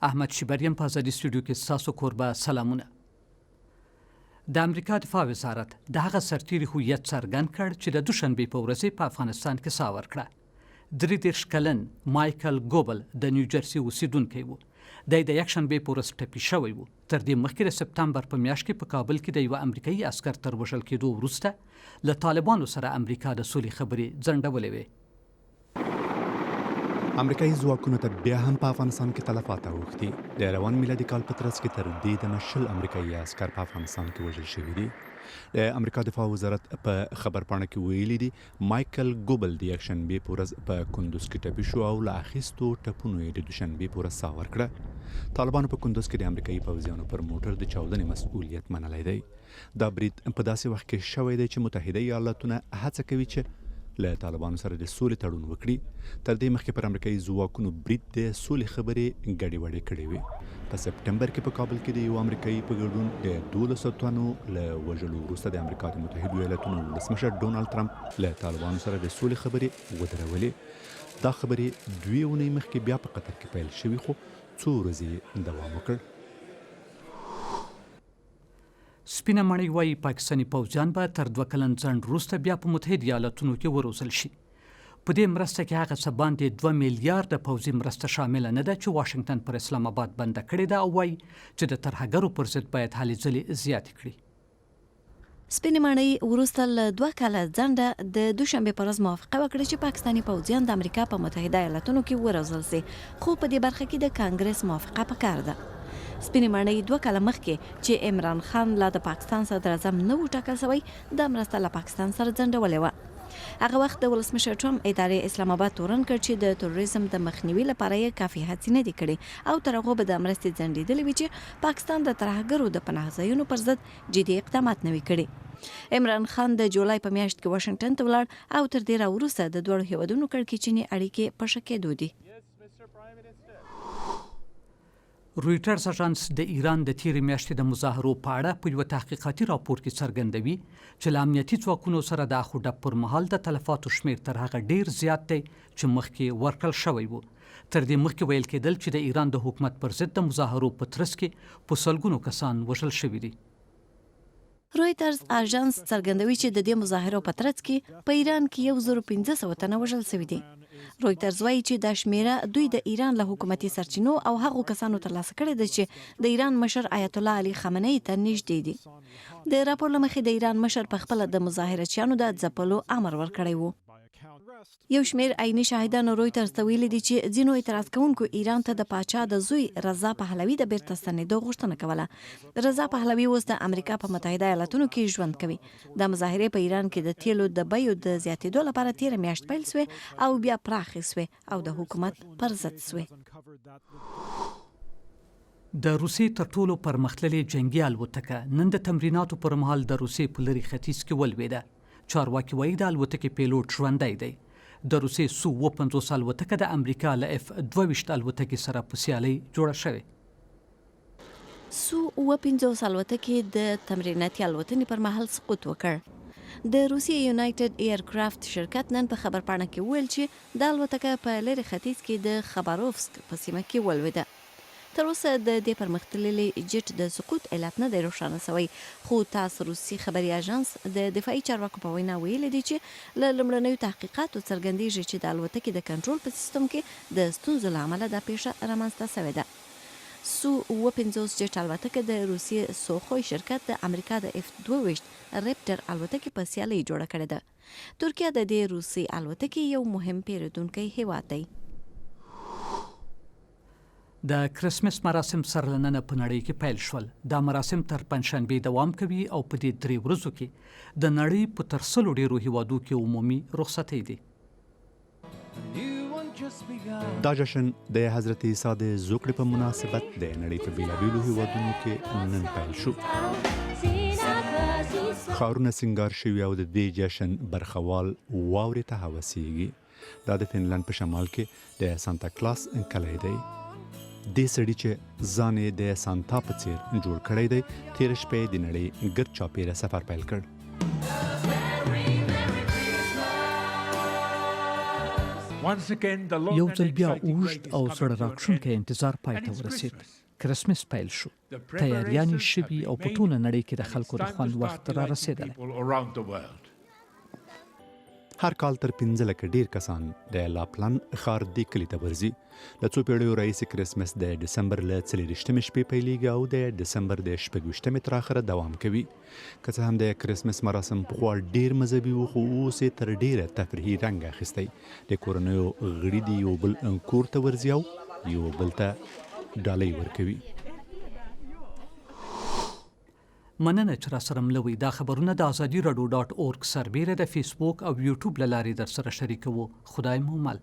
احمد شیبر یم، په ازادي سټوډیو کې ستاسو کوربه. سلامونه. د امریکا دفاع وزارت د هغه سرتیري هویت څرګند کړ چې د دوشنبې په ورځ یې په افغانستان کې ساه ورکړه. 33 کلن مایکل ګوبل د نیوجرسي اوسیدونکی و. دی د یکشنبې په ورځ ټپي شوی و. تر دې مخکې د سپتمبر په میاشت کې په کابل کې د یوه امریکایي عسکر تر وژل کېدو وروسته له طالبانو سره امریکا د سولې خبرې ځنډولې وې. امریکایي ځواکونو ته بیا هم په افغانستان کې تلفات اوښتي. د روان میلادي کال په ترڅ کې تر دې دمه 20 امریکایي عسکر په افغانستان کې وژل شوي دي. د امریکا دفاع وزارت په خبرپاڼه کې ویلي دي، مایکل ګوبل د یکشنبې په ورځ په کندوز کې ټپي شو او له اخیستو ټپونو یې د دوشنبې په ورځ ساه ورکړه. طالبانو په کندوز کې د امریکایي پوځیانو پر موټر د چاودنې مسؤلیت منلی دی. دا برید په داسې وخت کې شوی دی چې متحده ایالتونه هڅه کوي چې له طالبانو سره د سولې تړون وکړي. تر دې مخکې پر امریکایي ځواکونو برید د سولې خبرې ګډې وډې کړې وې. په سپټمبر کې په کابل کې د یو امریکایي په ګډون د 12 تنو له وژلو وروسته د امریکا د متحدو ایالتونو ولسمشر ډونالد ترمپ له طالبانو سره د سولې خبرې ودرولې. دا خبرې دوې اونۍ مخکې بیا په قطر کې پیل شوې، خو څو ورځې یې دوام وکړ. سپینه ماڼۍ وايي، پاکستاني پوځیان به تر دوه کلن ځنډ وروسته بیا په متحد ایالتونو کې وروزل شي. په دې مرسته کې هغه څه باندې 2 میلیارډه پوځي مرسته شامله نه ده چې واشنګټن پر اسلام اباد بنده کړې ده او وايي چې د ترهګرو پر ضد باید هلې ځلې زیاتې کړي. سپینې ماڼۍ وروسته له دوه کاله ځنډه د دوشنبې پر ورځ موافقه وکړه چې پاکستاني پوځیان د امریکا په متحده ایالتونو کې وروزل شي، خو په دې برخه کې د کانګرس موافقه پکار ده. سپینې ماڼۍ دوه کاله مخکې چې عمران خان لا د پاکستان صدراعظم نه و ټاکل شوی، دا مرسته له پاکستان سره ځنډولې وه. هغه وخت د ولسمشر ټرمپ ادارې اسلام اباد تورن کړ چې د تروریزم د مخنیوي لپاره یې کافي هڅې نه دي کړې او تر هغو به دا مرستې ځنډېدلې وي چې پاکستان د ترهګرو د پناهځایونو پر ضد جدي اقدامات نه وي کړي. عمران خان د جولای په میاشت کې واشنګټن ته ولاړ او تر دې را وروسته د دواړو هېوادونو کړکېچنې اړیکې په ښه کېدو دي. رویټرز اژانس د ایران د تیرې میاشتې د مظاهرو په اړه په یوه تحقیقاتي راپور کې څرګندوي چې له امنیتي ځواکونو سره د اخ و ډب پر مهال د تلفاتو شمېر تر هغه ډېر زیات دی چې مخکې ورکړل شوی و. تر دې مخکې ویل کېدل چې د ایران د حکومت پر ضد د مظاهرو په ترڅ کې په سلګونو کسان وژل شوي دي. رویترز آژانس څرګندوي چې د دې مظاهرو په ترڅ کې په ایران کې 1500 تنه وژل شوي دي. رویترز وايي چې دا شمېره دوی د ایران له حکومتي سرچینو او هغو کسانو ترلاسه کړې ده چې د ایران مشر آیت الله علي خامنه ای ته نږدې دي. د راپور له مخې د ایران مشر په خپله د مظاهره چیانو د ځپلو امر ورکړی و. یو شمېر عیني شاهدانو رویترز ته ویلي دي چې ځینو اعتراض کوونکو ایران ته د پاچا د زوی رضا پهلوي د بیرته ستنېدو غوښتنه کوله. رضا پهلوي اوس د امریکا په متحده ایالتونو کې ژوند کوي. دا مظاهرې په ایران کې د تیلو د بیو د زیاتېدو لپاره تېره میاشت پیل شوې او بیا پراخې شوې او د حکومت پر ضد شوې. د روسیې تر ټولو پرمختللې جنګي الوتکه نن د تمریناتو پر مهال د روسیې په لرې ختیځ کې ولوېده. چارواکي وايي د الوتکې پیلوټ ژوندی دی. د روسیې سو 57 الوتکه د امریکا له اف 22 الوتکې سره په سیالۍ جوړه شوې. سو 57 الوتکې د تمریناتي الوتنې پر مهال سقوط وکړ. د روسیې یونایټډ ایرکرافټ شرکت نن په خبرپاڼه کې وویل چې دا الوتکه په لرې ختیځ کې د خباروفسک په سیمه کې ولوېده. تر اوسه د دې پرمختللي جټ د سقوط علت نه دی روښانه شوی، خو تاس روسي خبري اژانس د دفاعي چارواکو په وینا ویلي دي چې له لومړنیو تحقیقاتو څرګندېږي چې د الوتکې د کنټرول په سیستم کې د ستونزو له امله دا پېښه رامنځته شوې ده. سو 57 جټ الوتکه د روسیې سوخوی شرکت د امریکا د اف 22 ریپټر الوتکې په سیالۍ جوړه کړې ده. ترکیه د دې روسۍ الوتکې یو مهم پېرودونکی هېواد دی. د کرسمس مراسم سر له ننه په نړۍ کې پیل شول. دا مراسم تر پنجشنبې دوام کوي او په دې درې ورځو کې د نړۍ په تر 100 ډېرو هیوادو کې عمومي رخصتۍ دي. دا جشن د حضرت عیسی د زوکړې په مناسبت د نړۍ په بیلابیلو هیوادونو کې نن پیل شو. ښارونه سنګار شوي او د دې جشن برخوال واورې ته هوسیږي. دا د فنلند په شمال کې د سانتا کلاس کلی دی. دې سړي چې ځان یې د سانتا په څیر جوړ کړی دی، تېره شپه یې د نړۍ ګرد چاپېره سفر پیل کړ. یو ځل بیا اوږد او زړه راکښونکی انتظار پای ته ورسید. کرسمس پیل شو، تیاریانې شوي او په ټوله نړۍ کې د خلکو د خوند وخت را رسېدلی. هر کال تر 15 لکه ډیر کسان د لاپلن ښار دې کلي ته ورځي. له څو پیړیو راهیسې کرسمس د ډسمبر له 24مې شپې پیلېږي او د ډسمبر د 26مې تر اخره دوام کوي. که څه هم د کرسمس مراسم پخوا ډیر مذهبي وو، خو اوس یې تر ډیره تفریحي رنګ اخیستی. د کورنیو غړي د یو بل کور ته ورځي او یو بل ته ډالۍ ورکوي. مننه چې راسره مله وئ. دا خبرونه د ازادي راډیو ډاټ اورګ سربېره د فیسبوک او یوټیوب له لارې درسره شریکوو. خدای مو مل.